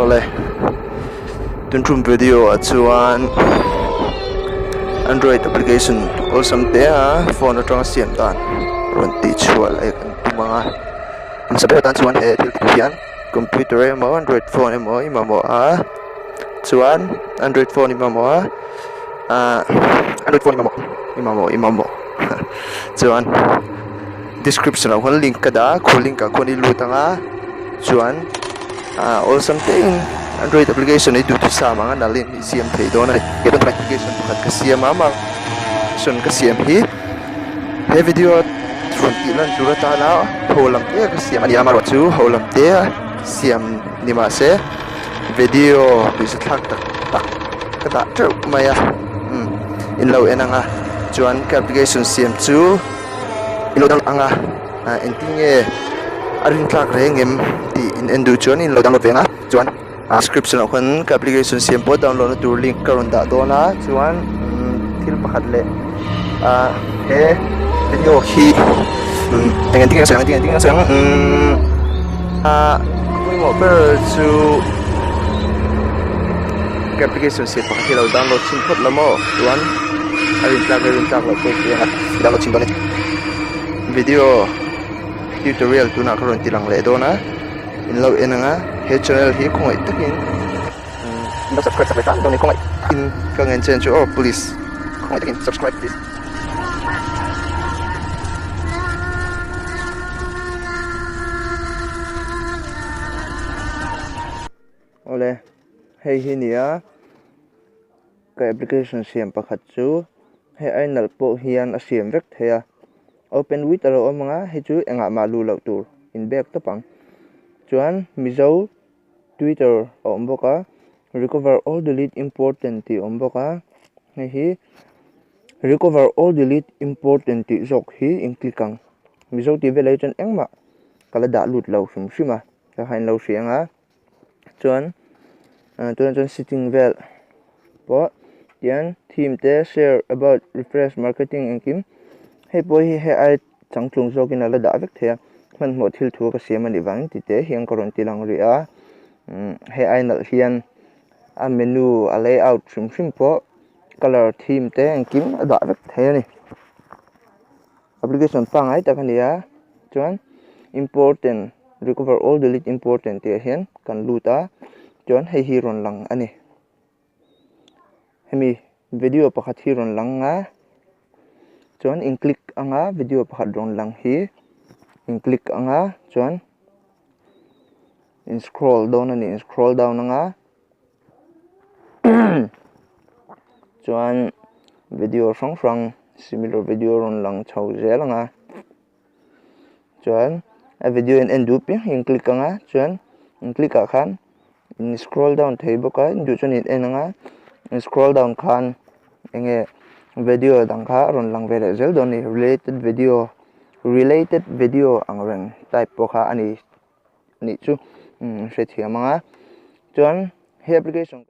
Awle tun tum video ah chuan android application awlsam te a phone atanga siam dan rawn tih chhuah leh kan tum ang a hmasa ber atan chuan he thil tih hian computer emaw android phone emaw i mamawh a chuan android phone i mamawh a ahh android phone i mamawh i mamawh i mamawh chuan. Description ah khuan link ka dah a khu link ah khuan i lut ang a chuan ah awlsam te in android application hi duhthusam ang a nalh in i siam thei dawn a ni application pakhat ka siam a amah application ka siam hi he video rawn tih lan tur atana ho lam te ka siam a ni a amaherawhchu ho lam te a siam ni mahse video nuihzathlak tak tak ka dah teuh mai a umm in lo en ang a chuan ka application siam chu. I lo download ang a ah engtin nge a rin tlak reng em tih in en duh chuan in lo download ve ang a chuan ah description ah khuan ka application siam pawh download na tur link ka rawn dah dawn a chuan umm thil pakhat leh ah he video hi umm eng engtin nge sawi ang engtin nge sawi ang umm ah pawimawh ber chu ka application siam pakhat hi lo download chhin phawt la maw chuan a rin tlak leh rin tlak loh pawh hi a. Download chhin dawn e. Video tutorial tunah ka rawn ti lang leh dawn a, in lo en ang a, he channel hi khawngaih takin in lo subscribe sak leh hram dawn e khawngaih takin ka ngen chen chu aw please khawngaih takin subscribe please. Awle hei hi nia ka application siam pakhat chu. Hei ai nalh pawh hian a siam vek thei a, open with a lo awm ang a, hei chu engah mah luh loh tur in bek tawp ang. Chuan Mizo Twitter a awm bawk a, recover all delete important tih a awm bawk a, hei hi recover all delete important tih zawk hi in click ang. Mizo tih velah hi chuan engmah ka la dah lut lo hrim hrim a, ka kha in lo hria ang a. Chuan tunah chuan sitting vel pawh tian theme te share about refresh marketing engkim hei pawh hi hei ai changtlung zawkin a la dah vek thei a hmanhmawh thil thu ka siam anih vangin ti te hian ka rawn ti lang rih a hei ai nalh hian a menu a layout hrim hrim pawh colour theme te engkim a dah vek thei a ni. Application pangngai tak a ni a chuan important recover all delete important tih ah hian kan lut a chuan hei hi rawn lang a ni hemi video pakhat hi rawn lang a chuan in click anga video pakhat rawn lang hi in click anga chuan in scroll dawn a ni in scroll down anga. Chuan video hrang hrang similar video rawn lang chho zel ang a chuan a video in en duh piang hi in click ang a chuan in click ah khan in scroll down thei bawk a in duh chuan in en ang a in scroll down khan eng nge video dang kha a rawn lang ve leh zel dawn a ni related video related video ang reng type pawh kha a ni. nih chu hrethiam ang a chuan he application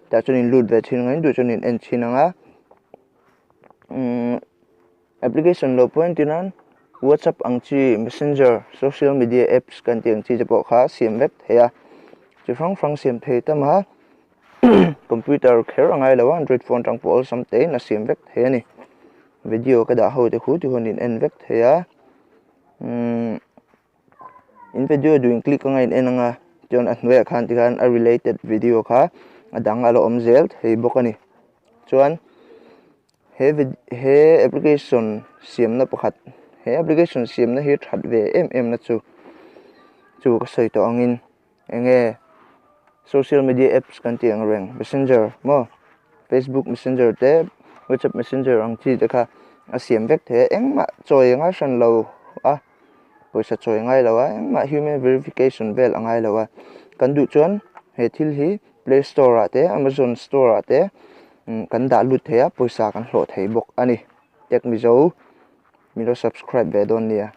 tah chuan in lut ve thin ang a in duh chuan in en thin ang a umm application lo pawh entir nan whatsapp ang chi messenger social media apps kan tih ang chi te pawh kha siam vek thei a chi hrang hrang siam thei tam a computer kher a ngai lo a android phone atang pawh awlsam te in a siam vek thei a ni. Video ka dah ho te khu ti hun in en vek thei a umm in video duh in click anga in en anga chuan a hnuaiah khan tikhan a related video kha a dang a la awm zel thei bawk a ni chuan he he application siamna pakhat he application siamna hi that ve em em na chu chu ka sawi tawh angin eng nge social media apps kan tih ang reng messenger maw facebook messenger te whatsapp messenger ang chi te kha a siam vek thei a engmah chawi a ngai hran lo a pawisa chawi a ngai lo a engmah human verification vel a ngai lo a kan duh chuan he thil hi play store ah te amazon store ah te kan dah lut thei a pawisa kan hlawh thei bawk a ni tech mizo min lo subscribe ve dawn nia.